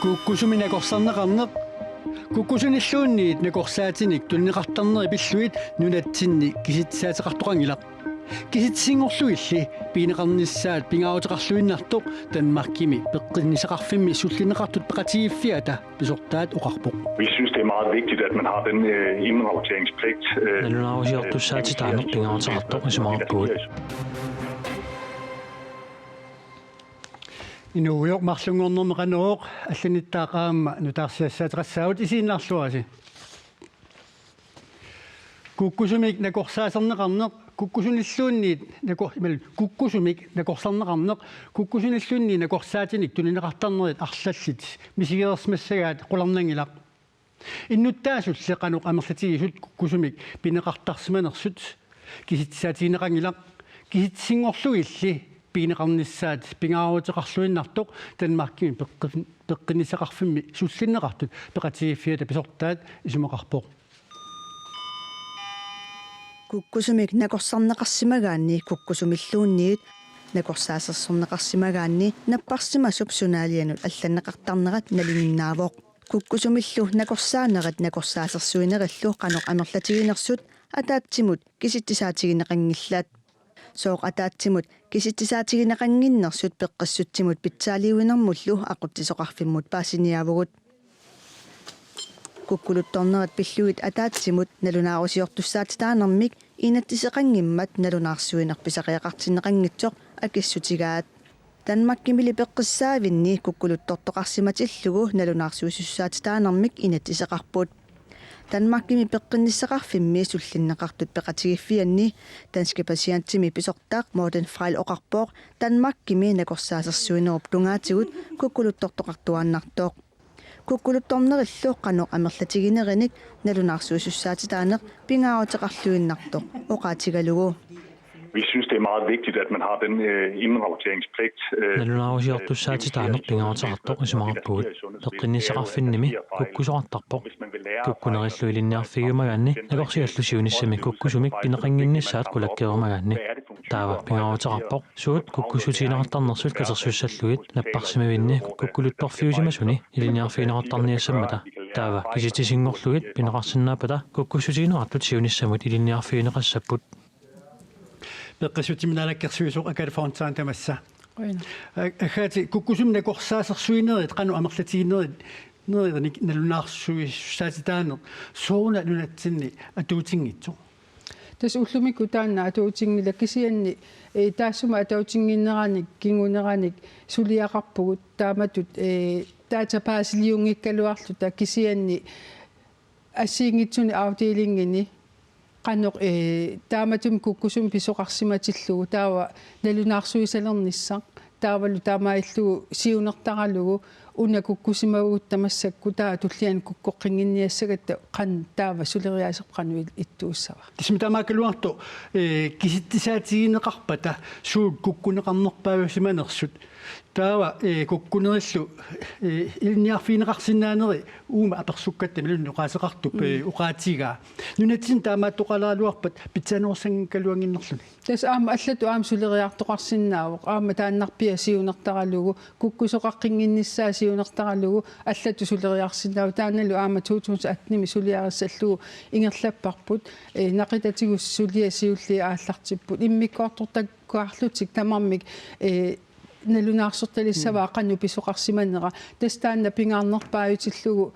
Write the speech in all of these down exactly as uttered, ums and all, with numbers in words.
Kukkusumik nakorsarneqarneq, kukkusunilluunniit nakorsaatinik tunineqartarneri pillugit nunatsinni kisitsisaatseqartoqanngilaq. Kisitsisinngorlugilli pineqarnissaat pingaaruteqarluinnartoq Danmarkimi peqqinnissaqarfimmi sullinneqartut peqatigiiffiata pisortaat oqarpoq. Vi synes, det er meget vigtigt, at man har den øh, indrapporteringspligt. Øh, Nalunaarusiortussaatitaaneq pingaaruteqartoq isumaqarpugut. Inuugujoq marlunngornermi Qanorooq, allanittaaq aamma nutaarsiassaateqassaagut, isiginnaarluarisi. Kukkusumik nakorsaasarneqarneq, kukkusunilluunniit nakor-, imaluunniit kukkusumik nakorsarneqarneq, kukkusunilluunniit nakorsaatinik tunineqartarnerit arlallit misigereersimassagaat qularnanngilaq. Innuttaasulli qanoq amerlatigisut kukkusumik pineqartarsimanersut kisitsisaatigineqanngilaq. Kisitsisinngorlugilli pineqarnissaat pingaaruteqarluinnartoq Danmarkimi peqqin-, peqqinnissaqarfimmi sullinneqartut peqatigiiffiata pisortaat isumaqarpoq. Kukkusumik nakorsarneqarsimagaanni kukkusumilluunniit nakorsaasersorneqarsimagaanni napparsimasup sunaalianut allanneqartarnerat nalinginnaavoq. Kukkusumillu nakorsaanerit nakorsaasersuinerillu qanoq amerlatiginersut ataatsimut kisitsisaatigineqanngillat. Sooq ataatsimut kisitsisaatigineqannginnersut peqqissutsimut pitsaaliuinermullu aqutsisoqarfimmut paasiniaavugut. Kukkuluttornerit pillugit ataatsimut nalunaarusiortussaatitaanermik inatsiseqanngimmat nalunaarsuineq pisariaqartinneqanngitsoq akissutigaat. Danmarkimili peqqissaavinni kukkuluttortoqarsimatillugu nalunaarsuisussaatitaanermik inatsiseqarput. Danmarkimi peqqinnissaqarfimmi sullinneqartut peqatigiiffianni Danske Patientimi pisortaq Morten Frei oqarpoq Danmarkimi nakorsaasersuinerup tungaatigut kukkuluttortoqartuaannartoq. Kukkuluttornerillu qanoq amerlatiginerinik nalunaarsuisussaatitaaneq pingaaruteqarluinnartoq oqaatigalugu. Vi synes, det er meget vigtigt, at man har den øh, indrapporteringspligt. Øh, Nalunaarusiortussaatitaaneq pingaaruteqartoq isumaqarpugut. Peqqinnissaqarfinnimi kukkusoqartarpoq. Kukkunerillu ilinniarfigiumagaanni nakorsiallu siunissami kukkusumik pineqannginnissaat qulakkeerumagaanni. Taava pingaaruteqarpoq suut kukkussutigineqartarnersut katersussallugit napparsimavinni kukkuluttorfiusimasuni ilinniarfigineqartarniassammata. Taava kisitsisinngorlugit pineqarsinnaappata kukkussutigineqartut siunissamut ilinniarfigineqassapput. Peqqissutsimi naalakkersuisoq Agathe Fontain tamassa. Qujanaq. A-, Agathe, kukkusumik nakorsaasersuinerit qanoq amerlatiginerit, nerinik nalunaarsuisussaatitaaneq sooruna nunatsinni atuutinngitsoq? Tassa ullumikkut taanna atuutinngilaq kisianni, eh, taassuma atuutinnginneranik kinguneranik suliaqarpugut taamatut, eh, databasiliunngikkaluarluta kisianni assigiinngitsunik afdelingini qanoq, eh, taamatut kukkusumik pisoqarsimatillugu taava nalunaarsuisalernissaq taavalu taamaalillugu siunertaralugu una kukkusimagutta massakkut taava tulliani kukkoqqinnginniassagatta qanoq taava suleriaaseq qanoq il-, ittuussava. Tassami taamaakkaluartoq, eh, kisitsisaatigineqarpata suut kukkuneqarnerpaajusimanersut. Taava, eh, kukkunerillu, eh, ilinniarfigineqarsinnaaneri uuma apersukkatta imaluunniit oqaaseqartup, mm, eh, oqaatigaa. Nunatsinni taamaattoqaleraluarpat pitsaanerussanngikkaluannginnerluni. Tassa aamma allatut aamma suleriartoqarsinnaavoq. Aamma taannarpiaq siunertaralugu, kukkusoqaqqinnginnissaa siunertaralugu, allatut suleriarsinnaavoq. Taannalu aamma to tusind atten-imi suliarissallugu ingerlapparput, eh, naqitatigut suliat siulliit aallartipput. Immikkoortortak- -kuarlutik tamarmik, eh, nalunaarsortalissavaa, mm, qanoq pisoqarsimanera. Tassa taanna pingaarnerpaajutillugu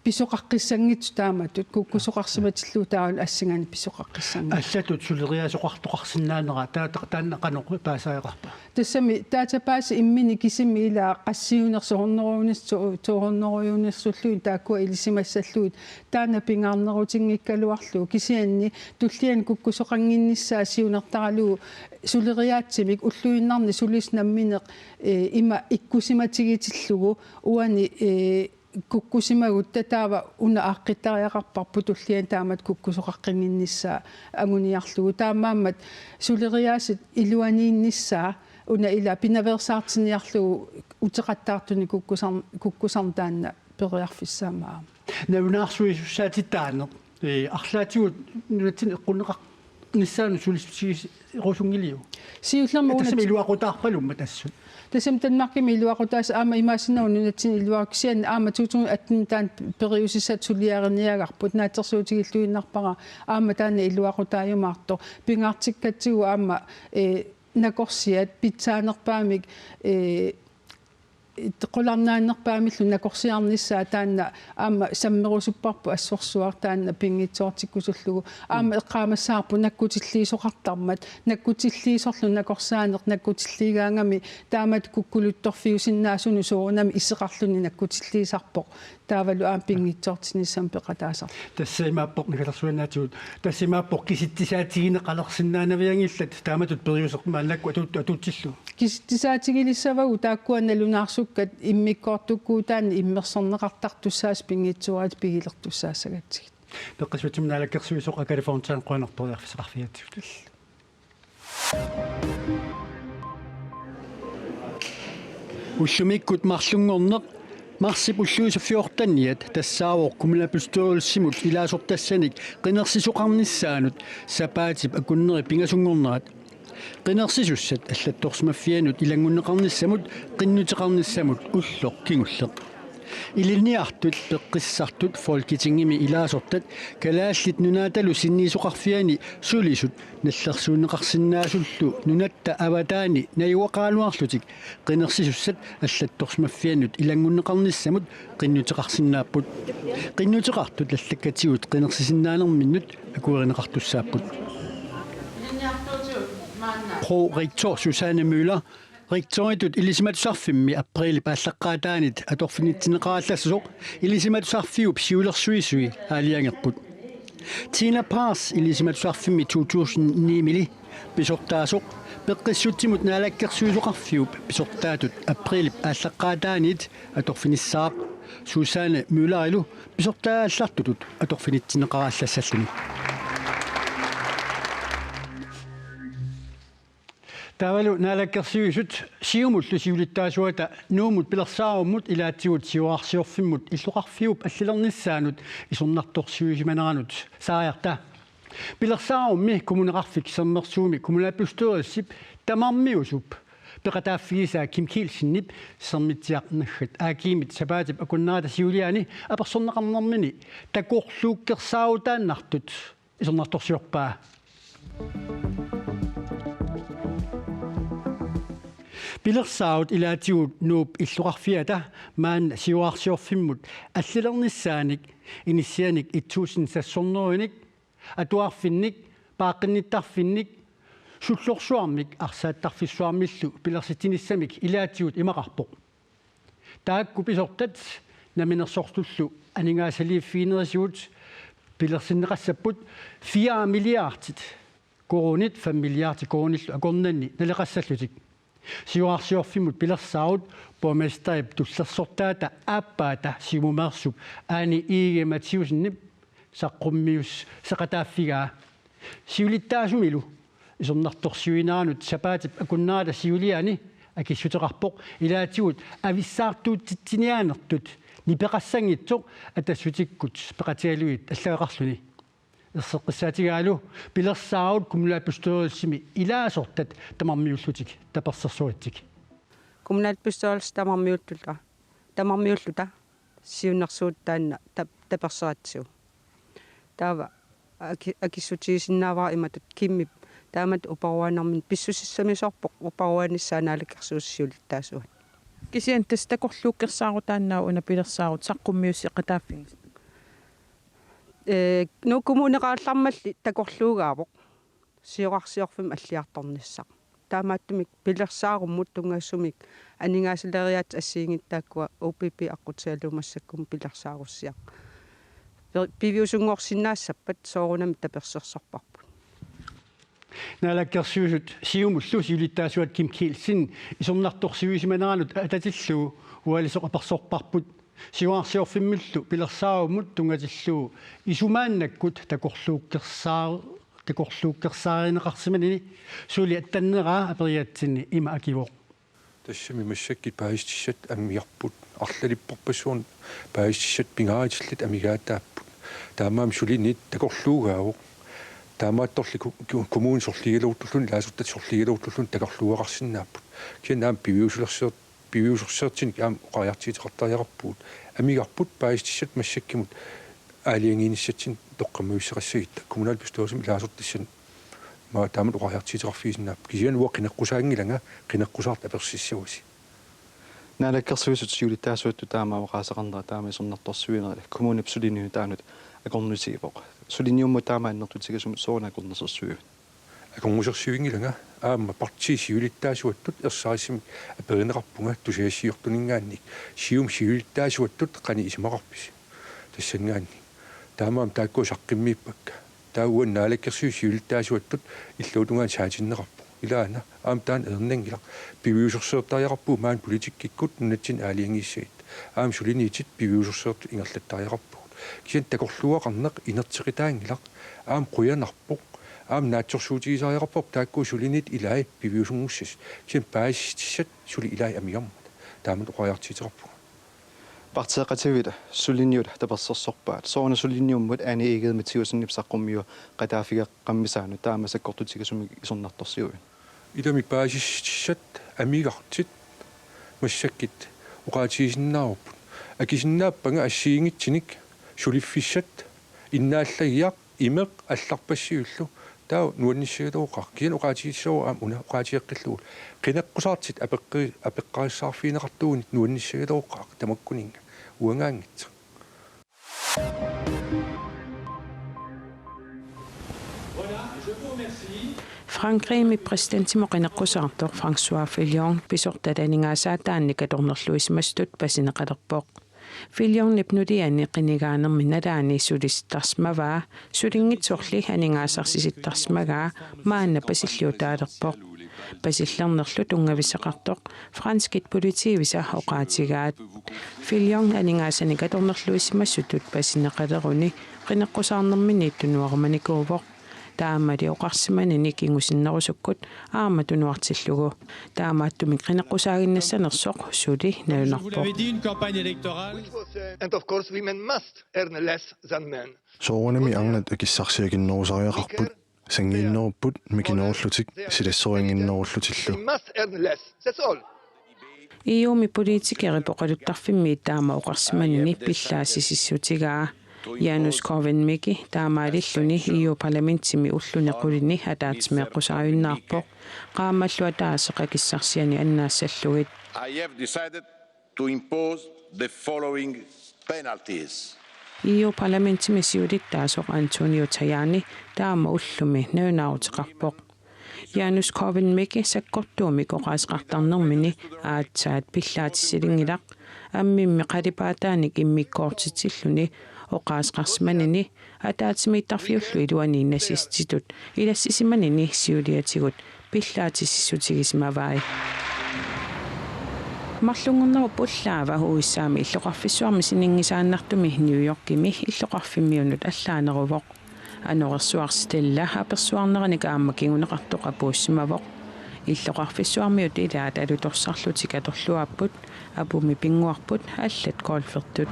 pisoqaqqissanngitsoq taamatut, kukkusoqarsimatillugu taavalu assinganik pisoqaqqissanngitsoq. Allatut suleriaasoqartoqarsinnaanera, taa-, ta-, taanna qanoq paasariaqarpa? Tassami database imminni kisimi ilaa qassiunersoq, hundredeuners-, to-, to hundredeuners-, -ullugit taakkua ilisimassallugit, taanna pingaarnerutinngikkaluarlugu kisianni tulliani kukkusoqannginnissaa siunertaralugu suleriaatsimik ulluinnarni sulisut namminneq, eh, ima ikkusimatigitillugu uani, eh, kukkusimagutta taava una aaqqittariaqarparput tulliani taamatut kukkusoqaqqinnginnissaa anguniarlugu. Taamaammat suleriaaseq iluaniinnissaa una ila pinaveersaartinniarlugu uteqattaartunik kukkusar-, kukkusarneq taanna periarfissaammat aamma. Nalunaarsuisussaatitaaneq, eh, arlaatigut nunatsinni eqqunneqar-, Nissaanut sulissutigis-, -rusunngiliuk? Siullermik tassami una iluaqutaarpalumma tassut. Tassami Danmarkimi iluaqutaasut aamma imaassinnaavoq nunatsinni iluaqutaasut, kisianni aamma to tusind atten taanna periusissat suliariniagarput, naatsorsuutigilluinnarpara aamma taanna iluaqutaajumaartoq. Pingaartikkatsigu aamma, eh, nakorsiat pitsaanerpaamik, eh, qularnaannerpaamillu nakorsiarnissaa taanna aamma sammerusupparput assorsuaq taanna pinngitsoortikkusullugu. Aamma eqqaamassavarput nakkutilliisoqartarmat, nakkutilliisorlu nakorsaaneq nakkutilliigaangami taamatut kukkuluttorfiusinnaasunut soorunami iseqarluni nakkutilliisarpoq. Taavalu aamma pinngitsoortinnissamut peqataasarpoq. Tassa imaappoq nakalersuinnaatigut, tassa imaappoq kisitsisaatigineqalersinnaanavianngillat taamatut periuseq maannakkut atuut-, atuutsillugu. Kisitsisaatigilissavarput taakkua nalunaarsukkat immikkoortukkuutaanni immersorneqartartussaasut pinngitsooratik pigilertussaassagatsigit. Peqqissuatsimut naalakkersuisoq Aqqalu Fontain, qujanaq periarfissaqarfigigatsigut. Ullumikkut marlunngorneq marsip ulluisa fjorteniat tassaavoq kommunalbestyrelsimut ilaasortassanik qinersisoqarnissaanut sapaatip akunneri pingasunngornerat. Qinersisussat allattorsimaffiannut ilanngunneqarnissamut qinnuteqarnissamut ulloq kingulleq. Ilinniartut, peqqissartut, Folketingimi ilaasortat, Kalaallit Nunaatalu sinniisoqarfiani sulisut nallersuunneqarsinnaasullu nunatta avataani najugaqaraluarlutik qinersisussat allattorsimaffiannut ilanngunneqarnissamut qinnuteqarsinnaapput. Qinnuteqartut allakkatigut qinersisinnaanerminnut akuerineqartussaapput. Pro rektor Susanne Møller rektoritut Ilisimatusarfimmi aprilip aallaqqaataanit atorfinitsinneqarallassasoq Ilisimatusarfiup siulersuisui aalajangerput. Tina Paas Ilisimatusarfimmi to tusind ni-mili pisortaasoq Peqqissutsimut Naalakkersuisoqarfiup pisortaatut aprilip aallaqqaataaniit atorfinissaaq. Susanne Møllerilu pisortaallartutut atorfinitsinneqarallassalluni. Taavalu Naalakkersuisut Siumullu siulittaasuata Nuummut pilersaarummut ilaatigut Siuararsiorfimmut illoqarfiup allilernissaanut isornartorsiuisimaneranut saariarta. Pilersaarummi Kommuneqarfik Sermersuumi kommunalbestyrelsip tamarmiusup peqataaffigisaa Kim Kielsenip Sermitsiaq naggat A G-mit sapaatip akunnerata siuliani apersorneqarnermini takorluukkersaarutaannartut isornartorsiorpaa. Pilersaarut ilaatigut Nuup illoqarfiata maanna Siuararsiorfimmut allilernissaanik inissianik et tusind seks hundrede-nik, atuarfinnik, paaqqinnittarfinnik, sullorsuarmik arsaattarfissuarmillu pilersitsinissamik ilaatigut imaqarpoq. Taakku pisortat namminersortullu aningaasaliiffiginerisigut pilersinneqassapput fire milliardit koruunit, fem milliardit koruunillu akornanni naleqassallutik. Siuararsiorfimmut pilersaarut borgmesterip tullersortaata aappaata Siumumeersup Ane Egede Mathæussenip saqqummiusseqataaffigaa. Siulittaasumilu isornartorsiuineranut sapaatip akunnerata siuliani akissuteqarpoq ilaatigut avissaartuutitsiniaanertut nipeqassanngitsoq Atassutikkut peqatigalugit allagaqarluni. Erseqqissaatigaalu pilersaarut kommunalbestyrelsimi ilaasortat tamarmiullutik tapersersoritsik. Kommunalbestyrelse tamarmiulluta, tamarmiulluta siunnersuut taanna tap-, tapersersoritsisut. Taava aki-, akissutigisinnaavara imatut Kimip taamatut uparuaannarnermini pissusissamisoorpoq uparuaannissaa naalakkersuisut siulittaasuat. Kisianni tassa takorluukkersaarutaannaavoq una pilersaarut saqqummiusseqataaffigisoq. Ee, Nuuk Kommuneqarallarmalli takorluugaavoq Siuararsiorfimmut alliartornissaq. Taamaattumik pilersaarummut tunngasumik aningaasaleriaatsit assigiinngitsut taakkua U P P aqqutigalugu massakkumut pilersaarussiaq. Pi-, piviusunngorsinnaassappat soorunami tapersersorparput. Naalakkersuisut Siumullu siulittaasuat Kim Kielsen isornartorsiuisimaneranut atatillugu ualisoq apersorparput. Siuararsiorfimmillu pilersaarummut tunngatillugu isumaannakkut takorluukkersaar-, takorluukkersaarineqarsimanini suli attanneraa aperigatsinni ima akivoq. Tassami massakkut paasissutissat amigarput, arlalipparpassuarni paasissutissat pingaarutillit amigaataapput. Taamaammat suliniut takorluugaavoq. Taamaattorli ku-, ku-, kommunit sorliugaluartulluni, ilaasortatit sorliugaluartulluni takorluugaqarsinnaapput. Kisianni aamma piviusulerseer-, piviusorsiortinik aamma oqariartuuteqartariaqarpugut. Amigarput paasissutissat massakkut aalajangiinissatsinnut toqqammavissuseqassagitta. Kommunalbestyrelsimi ilaasortassani aamma taamatut oqariartuuteqarfigisinnaapput. Kisianni uanga qineqqusaanngilanga qineqqusaartut apersissavasi. Naalakkersuisut siulittaasuattut taama oqaaseqarnera taama isornartorsiuinerit kommunip suliniutaanut akornutigivoq. Suliniummut taama annertutigisumik sooruna akornusersuiviuk? Akornusersuinngilanga aamma partiit siulittaasuattut ersarissumik aperineqarpunga tusagassiortuninngaanniit. Siumut siulittaasuattut qanoq isumaqarpisi tassanngaanniit. Taamaammat taakkua saqqummiippakka. Taava uani naalakkersuisut siulittaasuattut illuatungaani saatinneqarpoq. Ilaana aamma taanna ajornanngilaq. Piviusorsiortariaqarpugut maani politikkikkut nunatsinni aalajangiissagitta. Aamma suliniutit piviusorsiortut ingerlattariaqarpugut. Kisianni takorluugaqarneq inerteqitaanngilaq. Aamma qujanarpoq. Aamma naatsorsuutigisariaqarparput taakku suliniutit ilaat piviusunngussasut. Kisianni paasissutissat suli ilaat amigarmata. Taamatut oqariartuuteqarpunga. Partiiqatigiit suliniut tapersersorpaat. Sooruna suliniummut Anne Egede Matthiussenip saqqummiuqataaffigeqqammisaanut taama sakkortutigisumik isornartorsiuiuk? Ilami paasissutissat amigartut massakkut oqaatigisinnaavarput. Akisinnaappanga assigiinngitsunik suliffissat innaallagiaq imeq allarpassuillu taava nuannissagileruqaaq. Kisianni oqaatigissavara aamma una oqaatigeqqillugu. Qineqqusaartut apeqqi-, apeqqarissaarfigineqartuunit nuannissagileruqaaq tamakkuninnga uangaanngitsoq. Frankrigimi præsidentimut qineqqusaartoq François Fillon pisortat aningaasaataannik atornerluisimasutut pasineqalerpoq. Fillonip nuliani qinigaanermi nalaani sulisittarsimavaa, sulinngitsorli aningaasarsisittarsimagaa maanna pasilliutaalerpoq. Pasillernerlu tunngavissaqartoq franskit politiivisa oqaatigaat. Fillon aningaasanik atornerluisimasutut pasineqaleruni qineqqusaarnermini tunuarumanikuuvoq. Taamali oqarsimanini kingusinnerusukkut aamma tunuartillugu. Taamaattumik qineqqusaaginnassanersoq suli nalunarpoq. And of course, women must earn less than men. Soorunami arnat akissarsiakinnerusariaqarput, sanngiinnerupput mikinerullutik silassoriannginnerullutillu. They must earn less. That's all. E U-mi politikerit oqaluttarfimmiit taama oqarsimanini pillaassisissutigaa. Janus Korwin-Mikke taamaalilluni E U-parlamentimi ulluni qulini ataatsimeeqqusaajunnaarpoq. Qaammallu ataaseq akissarsiani annaassallugit. I have decided to impose the following penalties. E U-parlamentimi siulittaasoq Antonio Tajani taama ullumi nalunaaruteqarpoq. Janus Korwin-Mikke sakkortuumik oqaaseqartarnermini aatsaat pillaatissilinngilaq, ammimmi qalipaataanik immikkoortitsilluni oqaaseqarsimanini ataatsimiittarfiullu iluani nazistitut ilassisimanini siuliatigut pillaatississutigisimavai. Marlunngornerup pullaava U S A-mi illoqarfissuarmi sininngisaannartumi New Yorkimi illoqarfimmiunut allaaneruvoq. Anorersuaq Stella apersuarneranik aamma kinguneqartoq apuussimavoq. Illoqarfissuarmiut ilaat alutorsarlutik atorluaapput, apumi pinnguarput allat golfertut.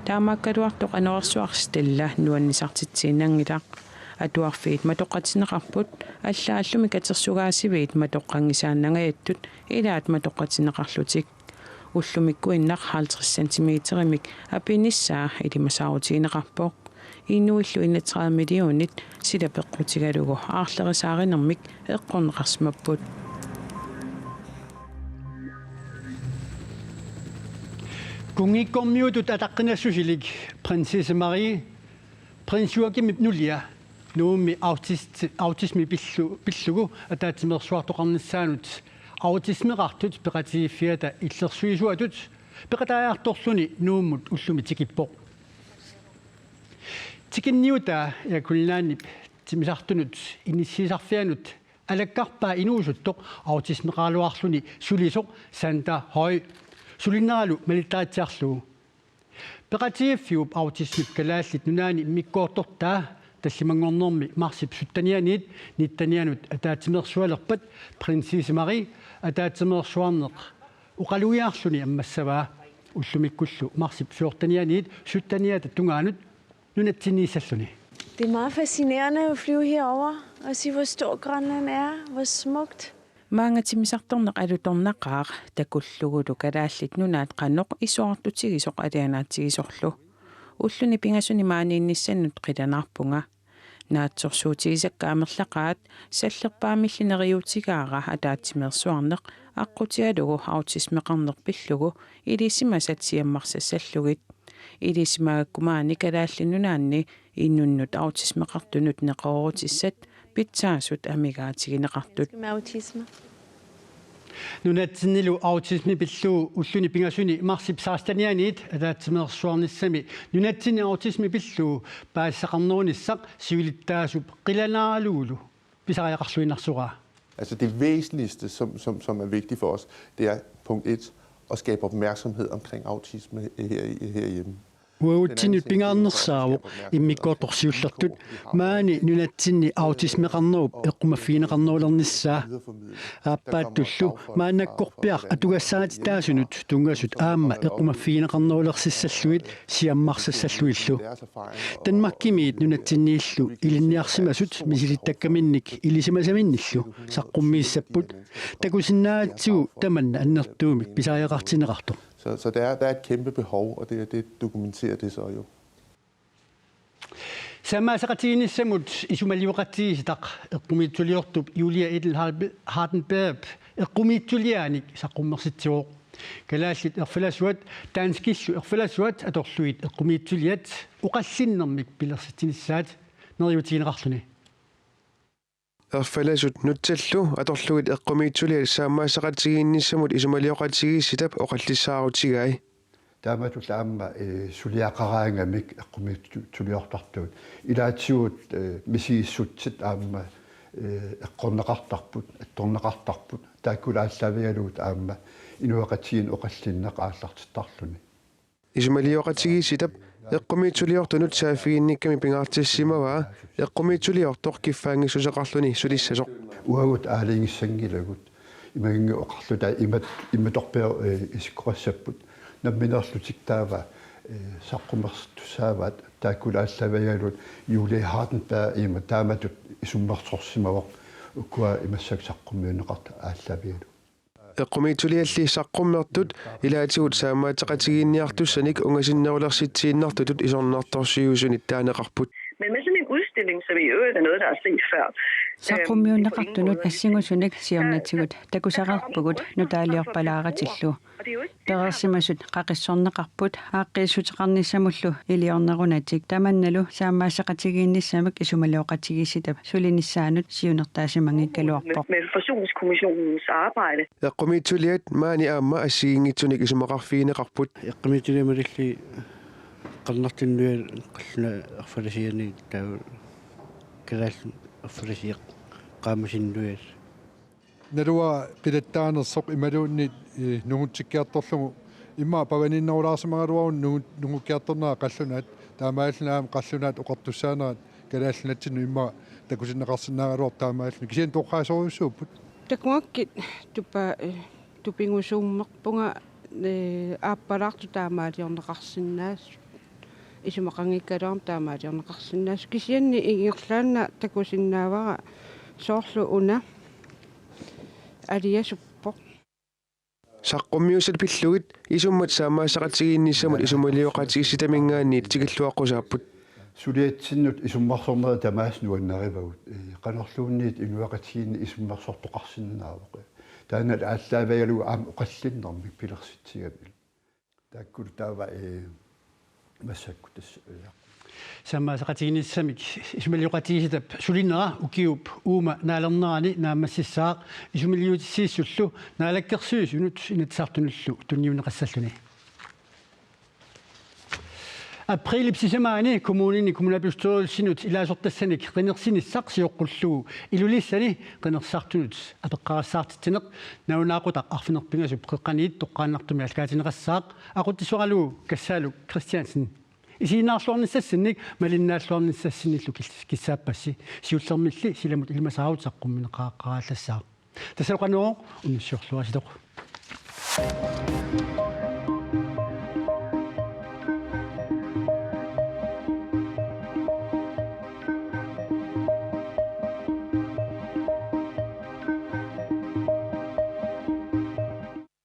Taamaakkaluartoq anorersuaq Stella nuannisartitsiinnanngilaq. Atuarfiit matoqqatinneqarput, allaallumi katersugaasiviit matoqqanngisaannangajattut ilaat matoqqatinneqarlutik. Ullumikkuinnaq halvtreds centimeterimik apinissaa ilimasaarutigineqarpoq. Inuillu enogtredive millionit sila peqqutigalugu aarlerisaarinermik eqqorneqarsimapput. Kunngikkormiutut ataqqinassusilik prinsesse Marie, prins Joachimip nulia, Nuummi autist-, autismi pillu-, pillugu ataatsimeersuartoqarnissaanut autismeqartut peqatigiiffiata illersuisuatut peqataajartorluni Nuummut ullumi tikippoq. Tikinniutaa Air Greenlandip timmisartunut inissiisarfianut alakkarpaa inuusuttoq autismeqaraluarluni sulisoq Santa Høy sulinneralu malittaritsiarlugu. Peqatigiiffiup autismip Kalaallit Nunaanni immikkoortortaa tallimanngornermi marsip syttenianiit nittenianut ataatsimeersualerpat prinsesse Marie ataatsimeersuarneq oqalugiarluni ammassavaa ullumikkullu marsip fjortenianiit sytteniata tungaanut nunatsinniissalluni. Det er meget fascinerende at flyve herover og se, hvor stort Grønland er, hvor smukt. Maanga timmisartorneq alutornaqaaq, takullugulu Kalaallit Nunaat qanoq isorartutigisoq alianaatsigisorlu. Ulluni pingasuni maaniinnissannut qilanaarpunga. Naatsorsuutigisakka amerlaqaat, sallerpaamilli neriuutigaara ataatsimeersuarneq aqqutigalugu autismeqarneq pillugu ilisimasat siammarsassallugit. Ilisimagakku maani Kalaallit Nunaanni inunnut autismeqartunut neqeroorutissat pitsaasut amigaatigineqartut. Med autisme. Nunatsinnilu autisme pillugu ulluni pingasuni marsip sekstenianit ataatsimeersuarnissami nunatsinni autisme pillugu paasisaqarnerunissaq siulittaasup qilanaaralugulu pisariaqarluinnarsoraa. Altså det væsentligste, som, som, som er vigtigt for os, det er punkt et, at skabe opmærksomhed omkring autisme her, herhjemme. Uagutsinnut pingaarnersaavoq immikkoortorsiullertut maani nunatsinni autismeqarnerup eqqumaffigineqarnerulernissaa. Aappaattullu maannakkorpiaq atugassarititaasunut tunngasut aamma eqqumaffigineqarnerulersissallugit siammarsassallugillu. Danmarkimiit nunatsinniillu ilinniarsimasut misilittakkaminnik ilisimasaminnillu saqqummiissapput. Takusinnaagatsigu tamanna annertuumik pisariaqartinneqartoq. Så, så der, er, der er et kæmpe behov, og det, det dokumenterer det så jo. Sammaaseqatigiinnissamut isumalioqatigiissitaq eqqumiitsuliortup Julia Edel Hardenberg eqqumiitsuliaanik saqqummersitsivoq. Kalaallit erfalasuat, danskillu erfalasuat atorlugit eqqumiitsuliat oqallinnermik pilersitsinissaat neriuutigineqarluni. Erfalasut nutsallu atorlugit eqqumiitsuliat sammaaseqatigiinnissamut isumalioqatigiissitap oqallissaarutigai. Taamatut aamma suliaqaraangamik eqqumiitsuliortartut. Ilaatigut misigissutsit aamma eqqorneqartarput, attorneqartarput. Taakkulu aallaavigalugit aamma inuiaqatigiinni oqallinneq aallartittarluni. Isumalioqatigiissitap eqqumiitsuliortunut saaffiginnikkami pingaartissimavaa eqqumiitsuliortoq kiffaanngissuseqarluni sulissasoq. Uagut aalajangissanngilagut imaginngi oqarluta imat imatorpiaq isikkoqassapput nammineerlutik taava saqqummersittussaavaat taakkulu aallaavigalugit Julie Hardenberg ima taamatut isummersorsimavoq ukua imassak saqqummiunneqartut aallaavigalugit. Eqqumiitsulialli saqqummertut ilaatigut sammaaseqatigiinniartussanik ungasinnerulersitsiinnartutut isornartorsiuisunit taaneqarput. Men med sådan en udstilling, som i øvrigt er noget, der er set før. Saqqummiunneqartunut assingusunik siornatigut takusaqarpugut nutaaliorpalaaratillu. Pereersimasut qaqissorneqarput aaqqiissuteqarnissamullu iliornerunatik tamannalu sammaaseqatigiinnissamik isumalioqatigiissitap sulinissaanut siunertaasimanngikkaluarpoq. Med Forsoningskommissionens arbejde. Eqqumiitsuliat maani aamma assigiinngitsunik isumaqarfigineqarput. Eqqumiitsuliat malillugu Qallunaat Nunaat qallunaat erfalasianik taava kalaallit erfalasiat qaammatit nunaat. Naluara qilattaanersoq imaluunniit nungutsikkiartorlugu immaqa pavaniinnerulaarsimagaluaruni nungu- nungukkiartornera qallunaat taamaalilluni aamma qallunaat oqartussaanerat Kalaallit Nunatsinnut immaqa takusinneqarsinnaagaluartoq taamaalilluni kisianni toqqaasorujussuupput. Takugakkit tupa- tupigusuummerpunga aappalaartoq taamaaliorneqarsinnaasut. Isumaqanngikkaluarama taamaaliorneqarsinnaasut kisianni ingerlaannaq takusinnaavara soorlu una aliasuppoq. Saqqummiussat pillugit isummat sammaaseqatigiinnissamut isumalioqatigiissitaminngaanniit tikilluaqqusaapput. Suliatsinnut isummersornerit tamaasa nuannarivagut. Qanorluunniit inuiaqatigiinni isummersortoqarsinnaavoq. Taanna aallaavigalugu aamma oqallinnermik pilersitsigamik. Taakkulu taava massakkut tassa. Sammaaseqatigiinnissamik isumalioqatigiissitap sulinera ukiup uuma naalernerani naammassissaaq isumaliutissiissullu naalakkersuisunut Inatsisartunullu tunniunneqassalluni. Aprilip sisamaani kommunini kommunalbestyrelsinut ilaasortassanik qinersinissaq sioqqullugu Ilulissani qinersisartunut apeqqarissaartitsineq nalunaaqutaq arfineq-pingasup qeqqaniit toqqaannartumik allaatinneqassaaq aqutsisoralugu Kassaaluk Kristiansen. Isiginnaarluarnissassinnik malinnaalluarnissassinnilu kis- kissaappassi siullermilli silamut ilimasaarut saqqummiunneqaqqaarallassaaq. Tassalu Qanorooq unnussiorluarisilu.